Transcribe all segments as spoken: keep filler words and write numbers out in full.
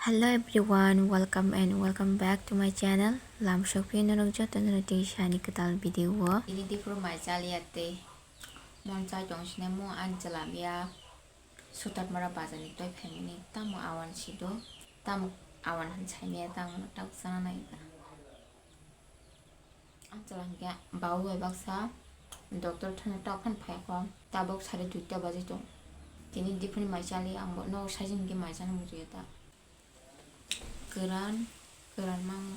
Hello everyone, welcome and welcome back to my channel. Lam sokphi norok joto no tei sani kwtal video o. Ini dipro mai chaliya tei mon chai tong sine mo ani chwla biya sutat mara bazar ni toi phaimani tamo awan sido tamo awan han saimaya tamo tak sana nai ta. Ang chwla hwnkhe babu bai baksa doctor thangna tok phan phai kho. Tabuk sare duita baji tong. Tini diphani mai chali ang bo no sajin hwnkhe mai chana muchungya ta. Kwran, kwran mang.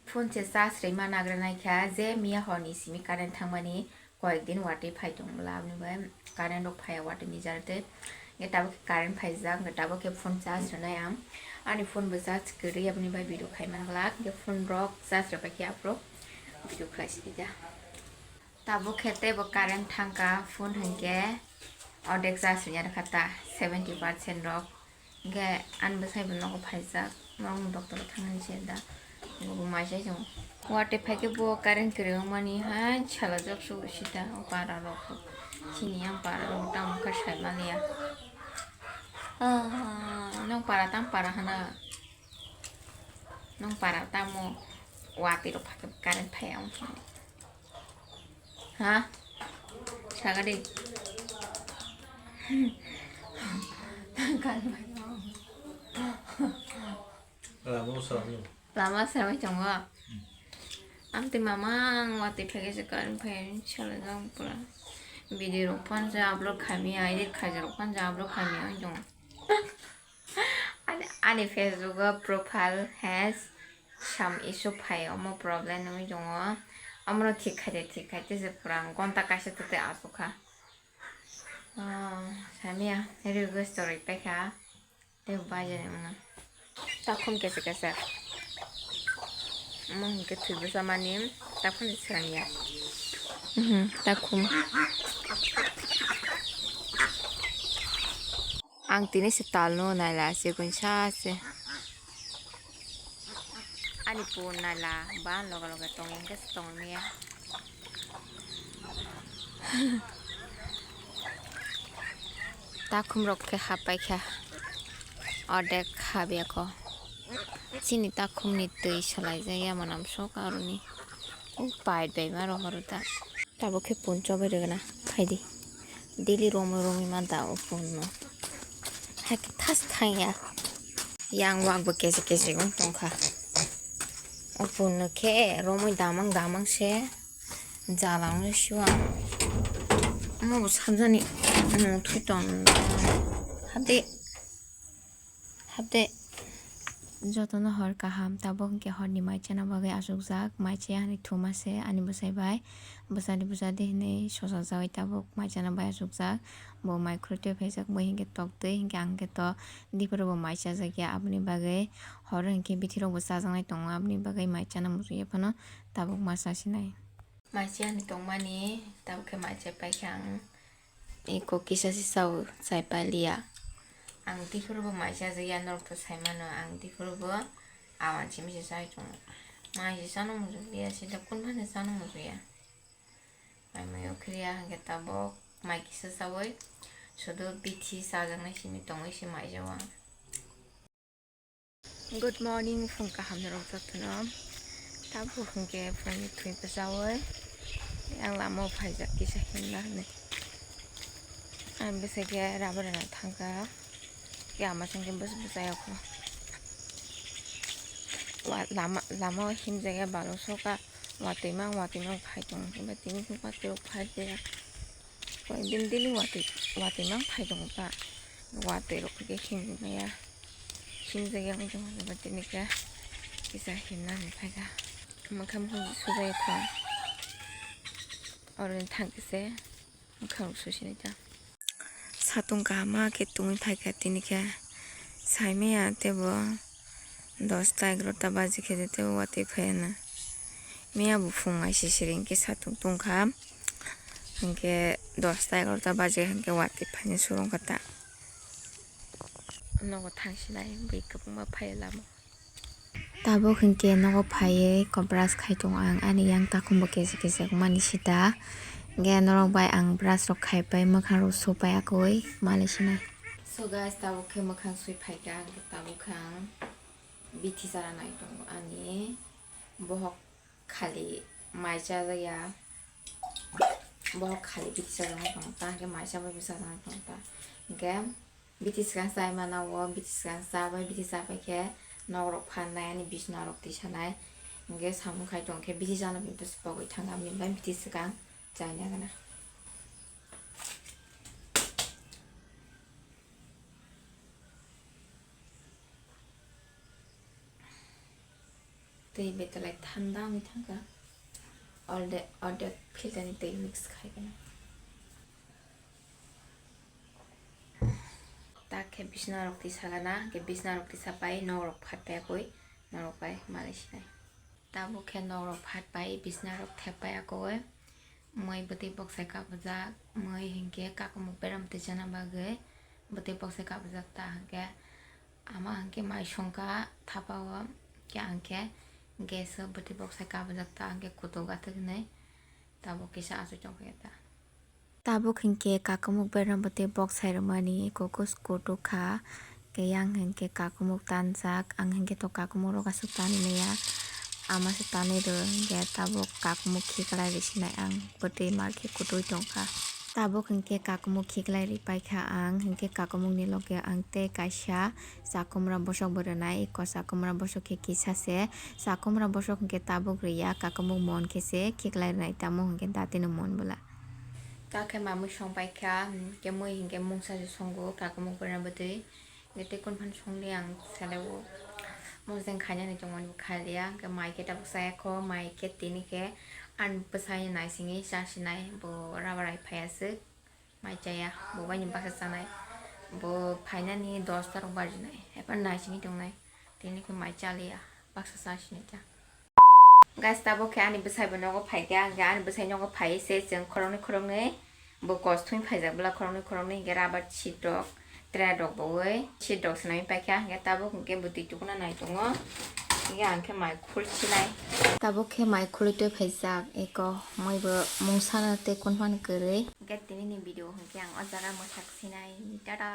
Phone se charge rwima nagra naikha je miya horni simi current thangmani. Koyekdin watwi phai tong bwla, aboni bai current rok phaiya watwi ni jar tei. Hwnkhe tabuk khe current phaijak, hwnkhe tabuk khe phone charge rwnai ang. Ani phone bo charge kwrwi, aboni bai video khai man glak. Hwnkhe phone rok charge rwbai khe aphuru video khlai sidi da. Tabuk khe teibo current thangkha, phone hwnkhe ordek charge rwya rwkha ta, seventy percent rok. Hwnkhe ani bwsai bo nogo phaijak, norokni doctor o thangani se da, bo mai chai tongo. Watwi phaikhe bo current kwrwi wngmani hai salajak sugo sida o para rok, chini yang para rok tamo khe sai maliya. Ah, nong para tamo para hana, nong para tamo watwi rok phaikhe current phaiya wngkhe. Ha? Sagadi. Lama usah ni. Lama usah ni chongo. Amte mamang watwi phege se karin phai chala jang pura. Video rok phan ja upload khaimi, edit khaijak rok phan ja upload khaimi ang chongo. Ani, ani Facebook o profile has some issue phai, omo problem nungwi tongo. Omono thik khaide, thik khaide se pura gonta kaisa tete asukha. Ah, samia, request to rikpaikha. Tei bajani wngna. Takhum kesa kesa. Omo hwnkhe thwi bwsa mani takhum se swrangya. Mhm, takhum. Ang tini se talno naila se kunsa se. Ani pun naila ba loge loge tong hwnkhe se tongmia. Takhum rok khe hapai kha. Ordek habya ko. Chini takhum ni twi salai jak ya manam sok aroni. O pipe bai ma rohoro ta. Tabuk khe pun chobai rwgwna, phaidi. Daily romwi romwi ma da o pun no. Hakhe thas thangya. Yang wak bo kesi kesi wng tongkha. O pun no khe romwi damang damang se jala wngwi siwang. Omo bo sabjani, omo thwi tong. Hapdi. Hapde. Jotono hor kaham, tabuk hwnkhe horni mai chana bagwi achukjak, mai chaya hinwi thuma se ani bwsai bai, bwsadi bwsadi hinwi sosa jagwi tabuk mai chana bai achukjak, bo mai khurui twi phaijak, bo hinkhe tok twi, hinkhe ang khe to diphuru bo mai chajakya, aboni bagwi horo hinkhe bithi rokbo chajaknai tongo, aboni bagwi mai chana muchungya phano tabuk ma chasinai. Mai chaya hinwi tongmani, tabuk khe mai chai paikha ang. Eko kisa se chao chai paliya. Ang diphuru bo mai chajakya norok to sai mano, ang diphuru bo awan simi se chai tongo. Mai se chano muchung liya, sida kun phano chano muchungya. Mai mai o khiliya hwnkhe tabuk mai kisa chaui sudu bithi chajaknai simi tongwi se mai jao ang. Good morning, phung kaham norok jotono. Tabuk hwnkhe phungni thwi bwchaui ang lama o phaijak kisa himna hinwi. Ang bwsai khe rubber rwna thangkha. Khe ama songkhe bwsa bwchayokho. Wa-, lama, lama o himjakya balo soka. Watwi mang, watwi mang phai tongo. Tini phung watwi rok phai khe. Koyekdin daily watwi, watwi mang phai tongo ta. Watwi rok khe himya. Himjakya wng tongma tini khe kisa himna hinwi phaikha. Mwkhang mukhang sujai thang. Oro thang khe se mwkhang rok susinai ta. Satung kaham khe tungwi phaikha tini khe. Saimaya teibo. Dosta egarota baji khe de tei watwi phaiya na. Miya bo phung aisi siri hinkhe satung tungkha. Hinkhe dosta egarota baji hinkhe watwi phaina surungkha ta. Nogo thangsinai bui kwbangma phaiya lama. Tabuk hinkhe nogo phaiwi brush khai tongo ang, ani yang takhumbo kesa kesa wngmani sita. Hinkhe norok bai ang brush rok khaipai mwkhang rok supai akwui malisinai. So guys, tabuk khe mwkhang sui phaikha, ang tabuk khe ang bithi chara nai tongo. Ani bohok khali mai chajakya, bohok khali bithi chajaknai tongo ta, hwnkhe mai chabai bo chajaknai tongo ta. Hwnkhe bithi swkang chai mana o, bithi swkang chabai, bithi chabai khe nok rok pharnai, ani bisna rok tisanai. Hwnkhe samung khai tongkhe bithi chana bini bagwi thangkha, bini bagwi bithi swkang chaina gana. Twi betwlai thanda wngwi thangkha. Alde-, ordek filter ni twi mix khai gana. Ta khe bisna rok twi sagana, khe bisna rok twi sapai nok rok phat paiya koi, nok rok pai malai sinai. Tabuk khe nok rok phat pai, bisna rok thep pai akoi. Mui bwtwi boksai kabujak, mui hinkhe kakumuk beram twijana bagwi bwtwi boksai kabujak ta hinkhe. Ama hinkhe mai songkha thapa o, khe ang khe gas o bwtwi boksai kabujak ta hinkhe kutuk atwk hinwi tabuk kisa achuk tongkha ta. Tabuk hinkhe kakumuk berma bwtwi boksai rwmani kukus kutuk kha, khe yang hinkhe kakumuk tanjak, ang hinkhe to kakumuk rok aswk tanwi maya, ama se tanwi rw hinkhe tabuk kakumuk khiklai rw sinai ang bwtwi mar khe kutui tongkha. Tabuk hinkhe kakumuk khiklai rw paikha ang, hinkhe kakumukni loge ang tei kaisa chakumra bosok bo rwnai, eko chakumra bosok khe kisa se, chakumra bosok hinkhe tabuk rwya, kakumuk mon khe se khiklai rwnai, tamo hinkhe datino mon bwla. Ta khe mamui song paikha, hinkhe mui hinkhe mungsa se songo, kakumuk berma bwtwi. Hinkhe tei kun phano songli ang salai o. Mosdeng khainani tongmani bo khailiya, hinkhe mai khe tabuk chaya kho, mai khe tini khe ani bwsai naisingwi chasinai, bo rubber hai phai aswk. Mai chaya, bo baini baksa chanai. Bo phainani dosta rok bajinai. Ephar naisingwi tongnai. Tini khe mai chaliya, baksa chasinai ta. Guys, tabuk khe ani bwsai bo nogo phaikha, hinkhe ani bwsai nogo phai se chwng khoroknwi khoroknwi bo kos thung phaijak bwla khoroknwi khoroknwi hinkhe rubber sheet rok, tray rok bo wi sheet rok swnamwi paikha, hinkhe tabuk hinkhe bwtwi tukuna nai tongo, hinkhe ang khe mai khul sinai. Tabuk khe mai khulwi twi phaijak eko, moi bo mungsano tei kunphano kwrwi. Hinkhe tinini video hinkhe ang o jaga mwthak sinai, tata.